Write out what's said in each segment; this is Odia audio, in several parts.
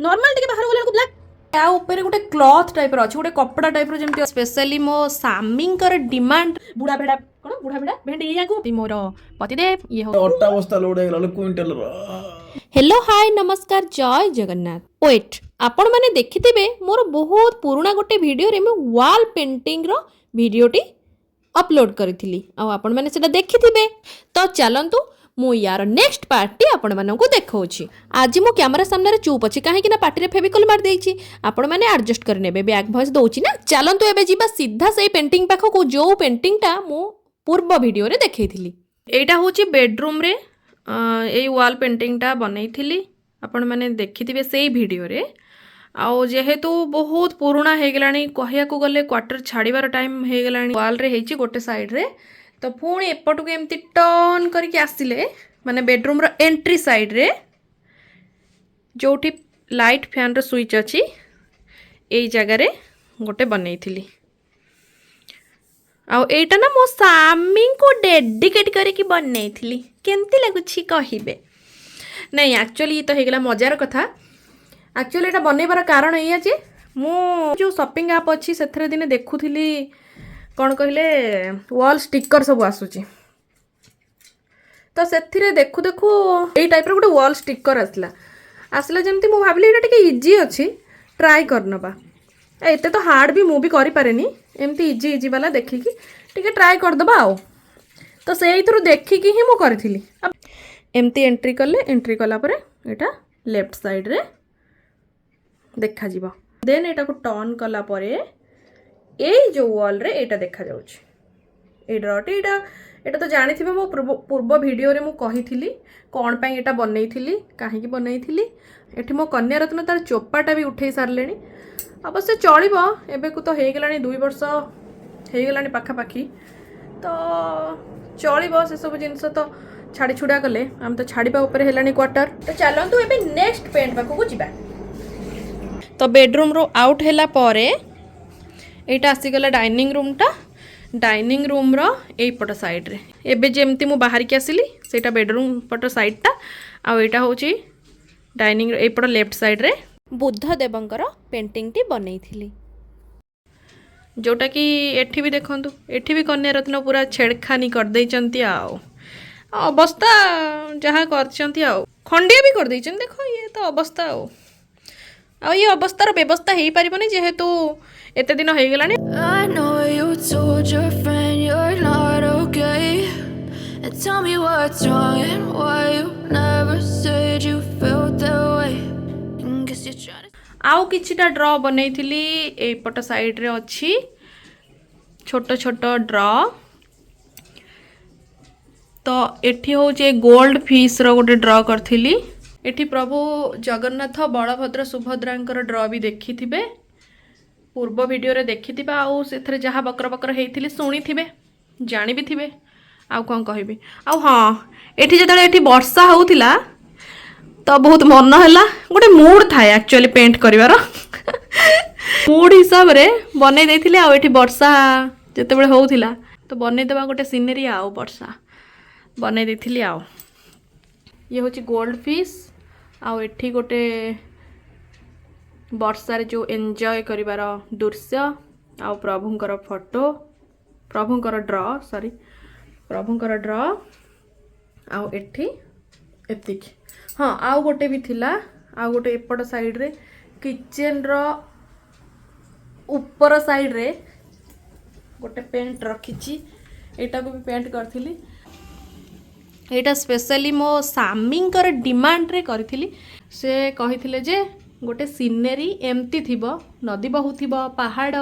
ନର୍ମାଲ ଟିକେ ବାହାରକୁ ଗଲା ବେଳକୁ ବ୍ଲାକ୍। ୟା ଉପରେ ଗୋଟେ କ୍ଲଥ୍ ଟାଇପ୍ର ଅଛି, ଗୋଟେ କପଡ଼ା ଟାଇପ୍ର ଯେମିତି। ସ୍ପେଶାଲି ମୋ ସ୍ୱାମୀଙ୍କର ଡିମାଣ୍ଡ। ବୁଢ଼ା ଭେଡ଼ା କ'ଣ, ବୁଢ଼ା ଭେଡ଼ା ଭେଣ୍ଡି ୟାକୁ। ମୋର ପତିଦେବ ଇଏ ହଉ। ଅଟା ବସ୍ତା ଲୋଡ ହେଇଗଲା କୁଇଣ୍ଟାଲର। ହ୍ୟାଲୋ, ହାଏ, ନମସ୍କାର, ଜୟ ଜଗନ୍ନାଥ। ୱେଟ୍, ଆପଣମାନେ ଦେଖିଥିବେ ମୋର ବହୁତ ପୁରୁଣା ଗୋଟେ ଭିଡ଼ିଓରେ ମୁଁ ୱାଲ୍ ପେଣ୍ଟିଂର ଭିଡ଼ିଓଟି ଅପଲୋଡ଼ କରିଥିଲି ଆଉ ଆପଣମାନେ ସେଇଟା ଦେଖିଥିବେ। ତ ଚାଲନ୍ତୁ, ମୁଁ ୟାର ନେକ୍ସଟ ପାର୍ଟଟି ଆପଣମାନଙ୍କୁ ଦେଖାଉଛି। ଆଜି ମୁଁ କ୍ୟାମେରା ସାମ୍ନାରେ ଚୁପ୍ ଅଛି, କାହିଁକି ନା ପାଟିରେ ଫେବିକଲ ମାରିଦେଇଛି। ଆପଣମାନେ ଆଡ଼ଜଷ୍ଟ କରିନେବେ, ବ୍ୟାକ୍ ଭଏସ୍ ଦେଉଛି ନା। ଚାଲନ୍ତୁ, ଏବେ ଯିବା ସିଧା ସେଇ ପେଣ୍ଟିଂ ପାଖକୁ, ଯେଉଁ ପେଣ୍ଟିଂଟା ମୁଁ ପୂର୍ବ ଭିଡ଼ିଓରେ ଦେଖେଇଥିଲି। ଏଇଟା ହେଉଛି ବେଡ଼ରୁମ୍ରେ ଏଇ ୱାଲ୍ ପେଣ୍ଟିଂଟା ବନେଇଥିଲି, ଆପଣମାନେ ଦେଖିଥିବେ ସେଇ ଭିଡ଼ିଓରେ। ଆଉ ଯେହେତୁ ବହୁତ ପୁରୁଣା ହେଇଗଲାଣି, କହିବାକୁ ଗଲେ କ୍ୱାର୍ଟର ଛାଡ଼ିବାର ଟାଇମ୍ ହେଇଗଲାଣି। ୱାଲ୍ରେ ହେଇଛି ଗୋଟେ ସାଇଡ଼୍ରେ, ତ ପୁଣି ଏପଟକୁ ଏମିତି ଟର୍ନ କରିକି ଆସିଲେ, ମାନେ ବେଡ଼ରୁମ୍ର ଏଣ୍ଟ୍ରି ସାଇଡ଼୍ରେ ଯେଉଁଠି ଲାଇଟ୍ ଫ୍ୟାନ୍ର ସୁଇଚ୍ ଅଛି, ଏଇ ଜାଗାରେ ଗୋଟେ ବନେଇଥିଲି। ଆଉ ଏଇଟା ନା ମୋ ସ୍ୱାମୀଙ୍କୁ ଡେଡିକେଟ୍ କରିକି ବନେଇଥିଲି। କେମିତି ଲାଗୁଛି କହିବେ। ନାଇଁ, ଆକ୍ଚୁଆଲି ତ ହେଇଗଲା ମଜାର କଥା। ଆକ୍ଚୁଆଲି ଏଇଟା ବନେଇବାର କାରଣ ଏଇଆ ଯେ ମୁଁ ଯେଉଁ ସପିଂ ଆପ୍ ଅଛି, ସେଥିରେ ଦିନେ ଦେଖୁଥିଲି, କ'ଣ କହିଲେ, ୱାଲ୍ ଷ୍ଟିକର୍ ସବୁ ଆସୁଛି। ତ ସେଥିରେ ଦେଖୁ ଦେଖୁ ଏଇ ଟାଇପ୍ର ଗୋଟେ ୱାଲ୍ ଷ୍ଟିକର୍ ଆସିଲା। ଆସିଲା ଯେମିତି ମୁଁ ଭାବିଲି ଏଇଟା ଟିକେ ଇଜି ଅଛି, ଟ୍ରାଏ କରିନେବା। ଏତେ ତ ହାର୍ଡ଼ ବି ମୁଁ ବି କରିପାରେନି। ଏମିତି ଇଜି ଇଜି ବାଲା ଦେଖିକି ଟିକେ ଟ୍ରାଏ କରିଦେବା ଆଉ। ତ ସେଇଥିରୁ ଦେଖିକି ହିଁ ମୁଁ କରିଥିଲି। ଆଉ ଏମିତି ଏଣ୍ଟ୍ରି କଲେ, ଏଣ୍ଟ୍ରି କଲା ପରେ ଏଇଟା ଲେଫ୍ଟ ସାଇଡ଼୍ରେ ଦେଖାଯିବ। ଦେନ୍ ଏଇଟାକୁ ଟର୍ନ କଲା ପରେ ଏଇ ଯେଉଁ ୱାଲ୍ରେ ଏଇଟା ଦେଖାଯାଉଛି, ଏଇ ଡ୍ରଟି। ଏଇଟା ତ ଜାଣିଥିବେ, ମୋ ପୂର୍ବ ପୂର୍ବ ଭିଡ଼ିଓରେ ମୁଁ କହିଥିଲି କ'ଣ ପାଇଁ ଏଇଟା ବନେଇଥିଲି, କାହିଁକି ବନେଇଥିଲି। ଏଠି ମୋ କନ୍ୟାରତ୍ନ ତାର ଚୋପାଟା ବି ଉଠେଇ ସାରିଲେଣି। ଅବଶ୍ୟ ଚଳିବ, ଏବେକୁ ତ ହେଇଗଲାଣି, 2 ବର୍ଷ ହେଇଗଲାଣି ପାଖାପାଖି, ତ ଚଳିବ। ସେସବୁ ଜିନିଷ ତ ଛାଡ଼ି ଛୁଡ଼ା କଲେ, ଆମେ ତ ଛାଡ଼ିବା ଉପରେ ହେଲାଣି କ୍ୱାର୍ଟର। ତ ଚାଲନ୍ତୁ, ଏବେ ନେକ୍ସଟ ପେଣ୍ଟ ପାଖକୁ ଯିବା। ତ ବେଡ଼ରୁମ୍ରୁ ଆଉଟ୍ ହେଲା ପରେ ଏଇଟା ଆସିଗଲା ଡାଇନିଂ ରୁମ୍ଟା। ଡାଇନିଂ ରୁମ୍ର ଏଇପଟ ସାଇଡ଼୍ରେ, ଏବେ ଯେମିତି ମୁଁ ବାହାରିକି ଆସିଲି, ସେଇଟା ବେଡ଼ରୁମ୍ ପଟ ସାଇଡ଼୍ଟା। ଆଉ ଏଇଟା ହେଉଛି ଡାଇନିଂ ଏଇପଟ ଲେଫ୍ଟ ସାଇଡ଼୍ରେ ବୁଦ୍ଧ ଦେବଙ୍କର ପେଣ୍ଟିଂଟି ବନେଇଥିଲି। ଯେଉଁଟାକି ଏଠି ବି ଦେଖନ୍ତୁ, ଏଠି ବି କନ୍ୟାରତ୍ନ ପୁରା ଛେଡ଼ଖାନି କରିଦେଇଛନ୍ତି। ଆଉ ଅବସ୍ଥା ଯାହା କରିଛନ୍ତି, ଆଉ ଖଣ୍ଡିଆ ବି କରିଦେଇଛନ୍ତି। ଦେଖ, ଇଏ ତ ଅବସ୍ଥା। ଆଉ ଇଏ ଅବସ୍ଥାର ବ୍ୟବସ୍ଥା ହେଇପାରିବନି, ଯେହେତୁ ଏତେ ଦିନ ହେଇଗଲାଣି। I know you told your friend you're not okay. And tell me what's wrong and why you never said you felt that way. And guess you're trying to ଆଉ କିଛିଟା ଡ୍ର ବନେଇଥିଲି, ଏଇପଟ ସାଇଡ଼୍ରେ ଅଛି ଛୋଟ ଛୋଟ ଡ୍ର। ତ ଏଠି ହେଉଛି ଗୋଲ୍ଡ ଫିସ୍ର ଗୋଟେ ଡ୍ର କରିଥିଲି। ଏଠି ପ୍ରଭୁ ଜଗନ୍ନାଥ, ବଳଭଦ୍ର, ସୁଭଦ୍ରାଙ୍କର ଡ୍ର ବି ଦେଖିଥିବେ, ପୂର୍ବ ଭିଡ଼ିଓରେ ଦେଖିଥିବେ। ଆଉ ସେଥିରେ ଯାହା ବକର ବକର ହେଇଥିଲି ଶୁଣିଥିବେ, ଜାଣି ବି ଥିବେ। ଆଉ କ'ଣ କହିବି? ଆଉ ହଁ, ଏଠି ଯେତେବେଳେ ଏଠି ବର୍ଷା ହେଉଥିଲା ତ ବହୁତ ମନ ହେଲା, ଗୋଟେ ମୁଡ୍ ଥାଏ ଆକ୍ଚୁଆଲି ପେଣ୍ଟ କରିବାର, ମୁଡ୍ ହିସାବରେ ବନେଇ ଦେଇଥିଲି। ଆଉ ଏଠି ବର୍ଷା ଯେତେବେଳେ ହେଉଥିଲା ତ ବନେଇଦେବା ଗୋଟେ ସିନେରୀ, ଆଉ ବର୍ଷା ବନେଇ ଦେଇଥିଲି। ଆଉ ଇଏ ହେଉଛି ଗୋଲ୍ଡ ଫିସ୍। ଆଉ ଏଠି ଗୋଟେ ବର୍ଷାରେ ଯେଉଁ ଏନ୍ଜୟ କରିବାର ଦୃଶ୍ୟ, ଆଉ ପ୍ରଭୁଙ୍କର ଫଟୋ, ପ୍ରଭୁଙ୍କର ଡ୍ର, ସରି, ପ୍ରଭୁଙ୍କର ଡ୍ର। ଆଉ ଏଠି ଏତିକି। ହଁ, ଆଉ ଗୋଟେ ବି ଥିଲା। ଆଉ ଗୋଟେ ଏପଟ ସାଇଡ଼୍ରେ, କିଚେନ୍ର ଉପର ସାଇଡ଼୍ରେ ଗୋଟେ ପେଣ୍ଟ ରଖିଛି। ଏଇଟାକୁ ବି ପେଣ୍ଟ କରିଥିଲି। ଏଇଟା ସ୍ପେଶାଲି ମୋ ସ୍ୱାମୀଙ୍କର ଡିମାଣ୍ଡରେ କରିଥିଲି। ସେ କହିଥିଲେ ଯେ ଗୋଟେ ସିନେରୀ ଏମିତି ଥିବ, ନଦୀ ବହୁଥିବ, ପାହାଡ଼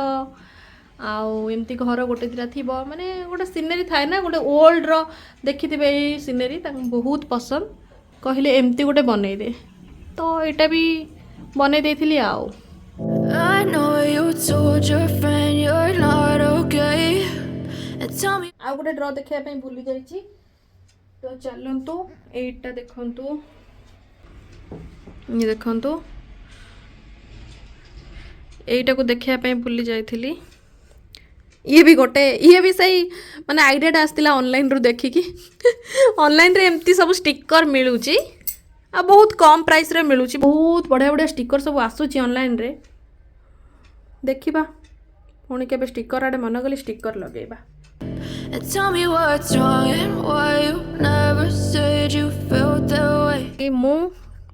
ଆଉ ଏମିତି ଘର ଗୋଟେ ଦୁଇଟା ଥିବ। ମାନେ ଗୋଟେ ସିନେରୀ ଥାଏ ନା ଗୋଟେ ଓଲ୍ଡର, ଦେଖିଥିବେ। ଏଇ ସିନେରୀ ତାଙ୍କୁ ବହୁତ ପସନ୍ଦ। କହିଲେ ଏମିତି ଗୋଟେ ବନେଇଦେ, ତ ଏଇଟା ବି ବନେଇ ଦେଇଥିଲି ଆଉ। I know you told your friend you're not okay. And tell me ଆଉ ଗୋଟେ ଡ୍ର ଦେଖିବା ପାଇଁ ଭୁଲି ଯାଇଛି। ତ ଚାଲନ୍ତୁ, ଏଇଟା ଦେଖନ୍ତୁ, ଇଏ ଦେଖନ୍ତୁ, ଏଇଟାକୁ ଦେଖିବା ପାଇଁ ଭୁଲି ଯାଇଥିଲି। ଇଏ ବି ଗୋଟେ, ଇଏ ବି ସେଇ ମାନେ ଆଇଡ଼ିଆଟା ଆସିଥିଲା ଅନଲାଇନରୁ ଦେଖିକି। ଅନଲାଇନରେ ଏମିତି ସବୁ ଷ୍ଟିକର ମିଳୁଛି। ଆଉ ବହୁତ କମ୍ ପ୍ରାଇସ୍ରେ ମିଳୁଛି। ବହୁତ ବଢ଼ିଆ ବଢ଼ିଆ ଷ୍ଟିକର୍ ସବୁ ଆସୁଛି ଅନଲାଇନ୍ରେ। ଦେଖିବା, ପୁଣି କେବେ ଷ୍ଟିକର୍ ଆଡ଼େ ମନ କଲେ ଷ୍ଟିକର୍ ଲଗେଇବା। And tell me what's wrong and why you never said you felt that way. ଏ ମୁଁ,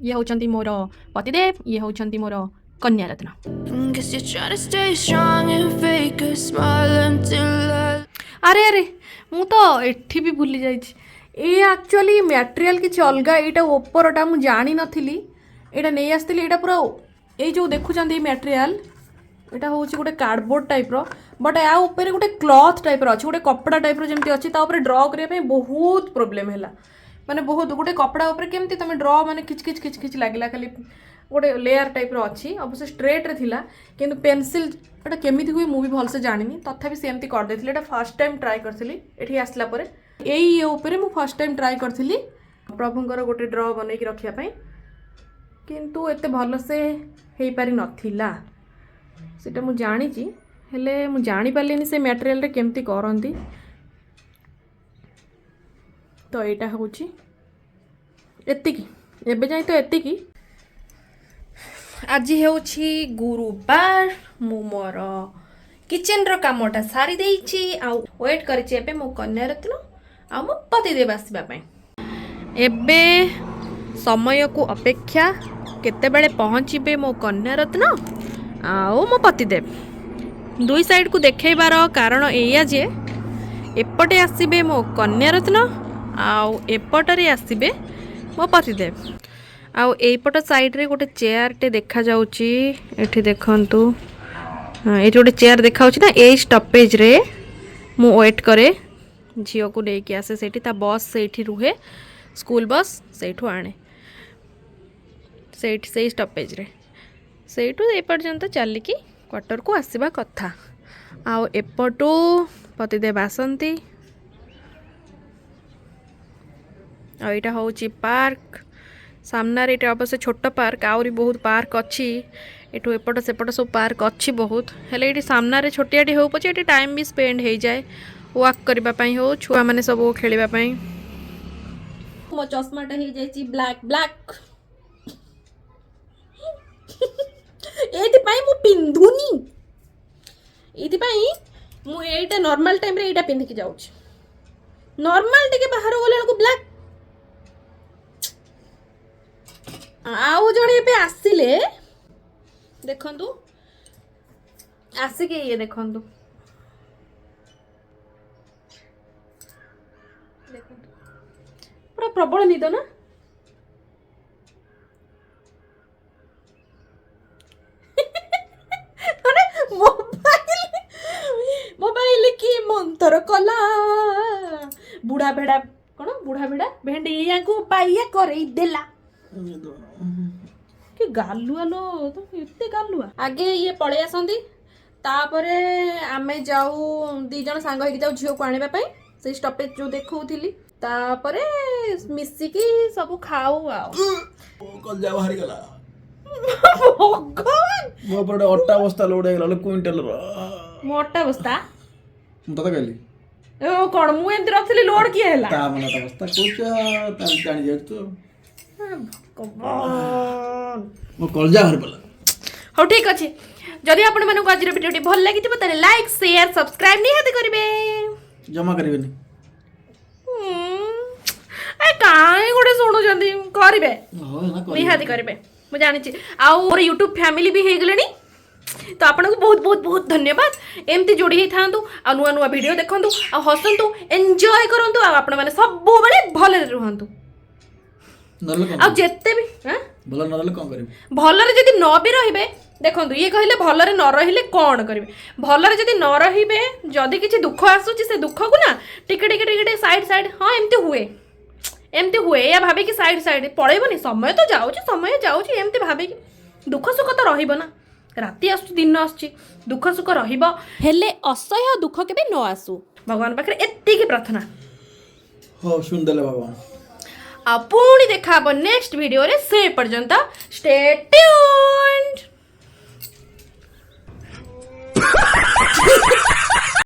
ଇଏ ହେଉଛନ୍ତି ମୋର ପତିଦେବ, ଇଏ ହେଉଛନ୍ତି ମୋର Kanyaratna. And guess you're trying to stay strong and fake a smile until I ଆରେ ଆରେ, ମୁଁ ତ ଏଠି ବି ଭୁଲି ଯାଇଛି। ଏ ଆକ୍ଚୁଆଲି ମ୍ୟାଟେରିଆଲ୍ କିଛି ଅଲଗା। ଏଇଟା ଉପରଟା ମୁଁ ଜାଣିନଥିଲି, ଏଇଟା ନେଇ ଆସିଥିଲି। ଏଇଟା ପୁରା ଏଇ ଯେଉଁ ଦେଖୁଛନ୍ତି ଏଇ ମ୍ୟାଟେରିଆଲ୍, ଏଇଟା ହେଉଛି ଗୋଟେ କାର୍ଡ଼ବୋର୍ଡ଼ ଟାଇପ୍ର, ବଟ୍ ୟା ଉପରେ ଗୋଟେ କ୍ଲଥ୍ ଟାଇପ୍ର ଅଛି, ଗୋଟେ କପଡ଼ା ଟାଇପ୍ର ଯେମିତି ଅଛି। ତା ଉପରେ ଡ୍ର କରିବା ପାଇଁ ବହୁତ ପ୍ରୋବ୍ଲେମ୍ ହେଲା। ମାନେ ବହୁତ, ଗୋଟେ କପଡ଼ା ଉପରେ କେମିତି ତୁମେ ଡ୍ର, ମାନେ ଖିଚ ଖିଚ ଖିଚ ଖିଚ ଲାଗିଲା। ଖାଲି ଗୋଟେ ଲେୟାର ଟାଇପ୍ର ଅଛି। ଅବଶ୍ୟ ଷ୍ଟ୍ରେଟ୍ରେ ଥିଲା, କିନ୍ତୁ ପେନସିଲ୍ ଏଇଟା କେମିତି ହୁଏ ମୁଁ ବି ଭଲସେ ଜାଣିନି। ତଥାପି ସେମିତି କରିଦେଇଥିଲି। ଏଇଟା ଫାର୍ଷ୍ଟ ଟାଇମ୍ ଟ୍ରାଏ କରିଥିଲି ଏଠି ଆସିଲା ପରେ। ଏଇ ଇଏ ଉପରେ ମୁଁ ଫାର୍ଷ୍ଟ ଟାଇମ୍ ଟ୍ରାଏ କରିଥିଲି ପ୍ରଭୁଙ୍କର ଗୋଟେ ଡ୍ର ବନେଇକି ରଖିବା ପାଇଁ, କିନ୍ତୁ ଏତେ ଭଲସେ ହେଇପାରିନଥିଲା, ସେଇଟା ମୁଁ ଜାଣିଛି। ହେଲେ ମୁଁ ଜାଣିପାରିଲିନି ସେ ମ୍ୟାଟେରିଆଲରେ କେମିତି କରନ୍ତି। ତ ଏଇଟା ହେଉଛି ଏତିକି, ଏବେ ଯାଏଁ ତ ଏତିକି। ଆଜି ହେଉଛି ଗୁରୁବାର। ମୁଁ ମୋର କିଚେନର କାମଟା ସାରି ଦେଇଛି ଆଉ ୱେଟ୍ କରିଛି ଏବେ ମୋ କନ୍ୟାରତ୍ନ ଆଉ ମୋ ପତିଦେବ ଆସିବା ପାଇଁ। ଏବେ ସମୟକୁ ଅପେକ୍ଷା, କେତେବେଳେ ପହଞ୍ଚିବେ ମୋ କନ୍ୟାରତ୍ନ ଆଉ ମୋ ପତିଦେବ। ଦୁଇ ସାଇଡ଼କୁ ଦେଖେଇବାର କାରଣ ଏଇଆ ଯେ ଏପଟେ ଆସିବେ ମୋ କନ୍ୟାରତ୍ନ ଆଉ ଏପଟରେ ଆସିବେ ମୋ ପତିଦେବ। ଆଉ ଏଇପଟ ସାଇଡ଼ରେ ଗୋଟେ ଚେୟାରଟେ ଦେଖାଯାଉଛି। ଏଠି ଦେଖନ୍ତୁ, ହଁ, ଏଇଠି ଗୋଟେ ଚେୟାର ଦେଖାଯାଉଛି ନା? ଏଇ ଷ୍ଟପେଜରେ ମୁଁ ୱେଟ୍ କରେ, ଝିଅକୁ ନେଇକି ଆସେ ସେଇଠି। ତା ବସ୍ ସେଇଠି ରୁହେ, ସ୍କୁଲ ବସ୍ ସେଇଠୁ ଆଣେ ସେଇଠି, ସେଇ ଷ୍ଟପେଜରେ। ସେଇଠୁ ଏ ପର୍ଯ୍ୟନ୍ତ ଚାଲିକି କ୍ୱାର୍ଟରକୁ ଆସିବା କଥା। ଆଉ ଏପଟୁ ପତିଦେବ ଆସନ୍ତି। ଆଉ ଏଇଟା ହେଉଛି ପାର୍କ ସାମ୍ନାରେ। ଏଇଟା ଅବଶ୍ୟ ଛୋଟ ପାର୍କ, ଆହୁରି ବହୁତ ପାର୍କ ଅଛି ଏଠୁ ଏପଟ ସେପଟ ସବୁ ପାର୍କ ଅଛି ବହୁତ। ହେଲେ ଏଇଠି ସାମ୍ନାରେ ଛୋଟିଆଟି ହଉ ପଛେ, ଏଠି ଟାଇମ୍ ବି ସ୍ପେଣ୍ଡ ହେଇଯାଏ, ୱାକ୍ କରିବା ପାଇଁ ହଉ, ଛୁଆମାନେ ସବୁ ଖେଳିବା ପାଇଁ। ମୋ ଚଷମାଟା ହେଇଯାଇଛି ବ୍ଲାକ୍ ବ୍ଲାକ୍, ଏଇଥିପାଇଁ ମୁଁ ପିନ୍ଧୁନି। ଏଇଥିପାଇଁ ମୁଁ ଏଇଟା ନର୍ମାଲ ଟାଇମ୍ରେ ଏଇଟା ପିନ୍ଧିକି ଯାଉଛି। ନର୍ମାଲ ଟିକେ ବାହାରକୁ ଗଲା ବେଳକୁ ବ୍ଲାକ୍। ଆଉ ଜଣେ ଏବେ ଆସିଲେ, ଦେଖନ୍ତୁ ଆସିକି, ଇଏ ଦେଖନ୍ତୁ ଦେଖନ୍ତୁ, ପୁରା ପ୍ରବଳ ନିଦ ନା? ମାନେ ମୋବାଇଲ ମୋବାଇଲ କି ମନ୍ତର କଲା, ବୁଢା ଭେଡା କ'ଣ, ବୁଢା ଭେଡା ଭେଣ୍ଡିଆଙ୍କୁ ବାଇଆ କରେଇ ଦେଲା। କି ଗାଲୁଆ ଲୋ ତମେ, ଏତେ ଗାଲୁଆ। ଆଗେ ଇଏ ପଳେଇ ଆସନ୍ତି, ତାପରେ ଆମେ ଯାଉ, ଦି ଜଣ ସାଙ୍ଗ ହେଇକି ଯାଉ ଝିଅକୁ ଆଣିବା ପାଇଁ ସେଇ ଷ୍ଟପେଜ ଯୋଉ ଦେଖଉଥିଲି। ତାପରେ ମିଶିକି ସବୁ ଖାଉ ଆଉ କଲଜା ବାହାରିଗଲା। ଭଗବାନ! ମୋ ଉପରେ ଗୋଟେ ଅଟା ବସ୍ତା ଲୋଡ ହେଇଗଲା କୁଇଣ୍ଟାଲର। ମୋ ଅଟା ବସ୍ତା? ମୁଁ ତତେ କହିଲି। ଏ କ'ଣ, ମୁଁ ଏମିତି ରଖିଥିଲି, ଲୋଡ କିଏ ହେଲା? ତା ମାନେ ଅଟା ବସ୍ତା କହୁଛ, ତାହେଲେ ଜାଣି ଯାଉଛୁ ତ। ଭଗବାନ! ମୋ କଲଜା ବାହାରି ପଡ଼ିଲା। ହଉ, ଠିକ୍ ଅଛି। ଯଦି ଆପଣମାନଙ୍କୁ ଆଜିର ଭିଡ଼ିଓଟି ଭଲ ଲାଗିଥିବ, ତାହେଲେ ଲାଇକ୍, ସେୟାର, ସବସ୍କ୍ରାଇବ୍ ନିହାତି କରିବେ। ଜମା କରିବେନି। ଏ କାହିଁ ଗୋଟେ ଶୁଣୁଛନ୍ତି? କରିବେ। ହଉ ନା କରିବେନି। ନିହାତି କରିବେ, ମୁଁ ଜାଣିଛି। ଆଉ ମୋର ୟୁଟ୍ୟୁବ୍ ଫ୍ୟାମିଲି ବି ହେଇଗଲେଣି, ତ ଆପଣଙ୍କୁ ବହୁତ ବହୁତ ବହୁତ ଧନ୍ୟବାଦ। ଏମିତି ଯୋଡ଼ି ହେଇଥାନ୍ତୁ ଆଉ ନୂଆ ନୂଆ ଭିଡ଼ିଓ ଦେଖନ୍ତୁ ଆଉ ହସନ୍ତୁ, ଏନ୍ଜୟ କରନ୍ତୁ, ଆଉ ଆପଣମାନେ ସବୁବେଳେ ଭଲରେ ରୁହନ୍ତୁ। ନହେଲେ କଣ ଆଉ ଯେତେ ବି ଆଁ? ଭଲ ନହେଲେ କଣ କରିବି? ଭଲରେ ଯଦି ନ ବି ରହିବେ, ଦେଖନ୍ତୁ, ଇଏ କହିଲେ ଭଲରେ ନ ରହିଲେ କ'ଣ କରିବେ। ଭଲରେ ଯଦି ନ ରହିବେ, ଯଦି କିଛି ଦୁଃଖ ଆସୁଛି, ସେ ଦୁଃଖକୁ ନା ଟିକେ ଟିକେ ଟିକେ ଟିକେ ସାଇଡ୍ ସାଇଡ୍, ହଁ ଏମିତି ହୁଏ, ଏମିତି ହୁଏ, ଏଇଆ ଭାବିକି ସାଇଡ୍ ସାଇଡ୍ ପଳେଇବନି। ସମୟ ତ ଯାଉଛି, ସମୟ ଯାଉଛି, ଏମିତି ଭାବିକି। ଦୁଃଖ ସୁଖ ତ ରହିବ ନା, ରାତି ଆସୁଛି, ଦିନ ଆସୁଛି, ଦୁଃଖ ସୁଖ ରହିବ। ହେଲେ ଅସହ୍ୟ ଦୁଃଖ କେବେ ନ ଆସୁ। ଭଗବାନ ପାଖରେ ଏତିକି ପ୍ରାର୍ଥନା। ହଉ, ଶୁଣିଦେଲେ ଭଗବାନ। ଆଉ ପୁଣି ଦେଖା ହବ ନେକ୍ସଟ ଭିଡ଼ିଓରେ, ସେ ପର୍ଯ୍ୟନ୍ତ ଷ୍ଟେ ଟ୍ୟୁନ୍ଡ।